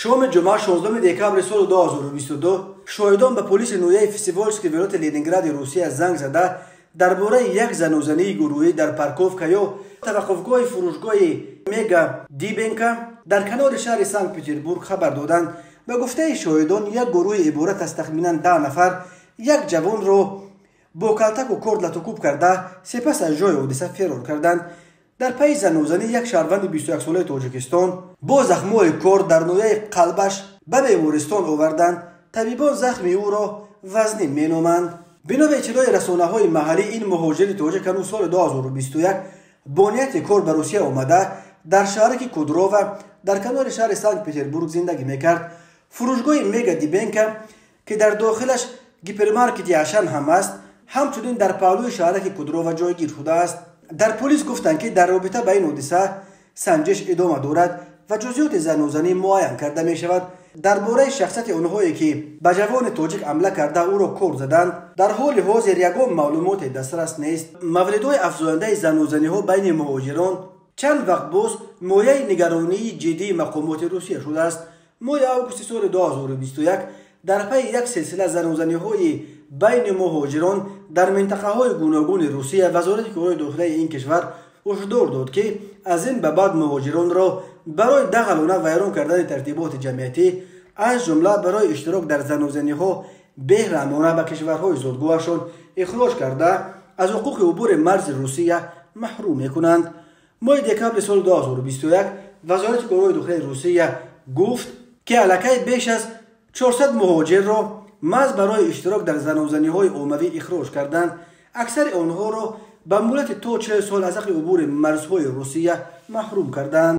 Шоми ҷумъа, 16 декабри соли 2022, шоҳидон ба полиси ноҳияи Всеволожски вилояти Ленингради Русия занг зада, дар бораи як занозании гурӯҳӣ дар парковка ё таваққуфгоҳи фурӯшгоҳи Мега Дыбенко дар канори шаҳри Санкт Петербург хабар доданд. Ба гуфтаи шоҳидон, як гурӯҳи иборат аз тахминан 10 нафар як ҷавонро бо калтаку корд латукӯб карда, сипас аз ҷои ҳодиса ферор карданд. Дар пайи занозанӣ як шаҳрванди 21-солаи Тоҷикистон бо захмҳои корд дар ноҳияи қалбаш ба бемористон оварданд. Табибон захми ӯро вазнин меноманд. Бино ба иттилои расонаҳои маҳаллӣ, ин муҳоҷири тоҷик ҳанӯз соли 2021 бо нияти кор ба Русия омада, дар шаҳраки Кудрова дар канори шаҳри Санкт Петербург зиндагӣ мекард. Фурӯшгоҳи Мега Дыбенко, ки дар дохилаш гипермаркети Ашан ҳам аст, ҳамчунин дар паҳлӯи шаҳраки Кудрова ҷойгир шудааст. Дар полис гуфтанд, ки дар робита ба ин ҳодиса санҷиш идома дорад ва ҷузъиёти занозанӣ муайян карда мешавад. Дар бораи шахсияти онҳое, ки ба ҷавони тоҷик ҳамла карда, ӯро кор заданд, дар ҳоли ҳозир ягон маълумоте дастрас нест. Мавридҳои афзояндаи занозаниҳо байни муҳоҷирон чанд вақт боз мояи нигаронии ҷиддии мақомоти Русия шудааст. Моҳи августи соли 2021 дар пайи як силсила занозаниҳои байни муҳоҷирон дар минтақаҳои гуногуни Русия, Вазорати корҳои дохилаи ин кишвар ҳушдор дод, ки аз ин ба баъд муҳоҷиронро барои дағалона вайрон кардани тартиботи ҷамъиятӣ, аз ҷумла барои иштирок дар занозаниҳо, беҳраҳмона ба кишварҳои зодгоҳашон ихроҷ карда, аз ҳуқуқи убури марзи Русия маҳрум мекунанд. Моҳи декабри соли 2021 Вазорати корҳои дохилаи Русия гуфт, ки аллакай беш аз 400 муҳоҷирро маҳз барои иштирок дар занозаниҳои оммавӣ ихроҷ карданд. Аксари онҳоро ба муҳлати то 40 сол аз ҳаққи убури марзҳои Русия маҳрум карданд.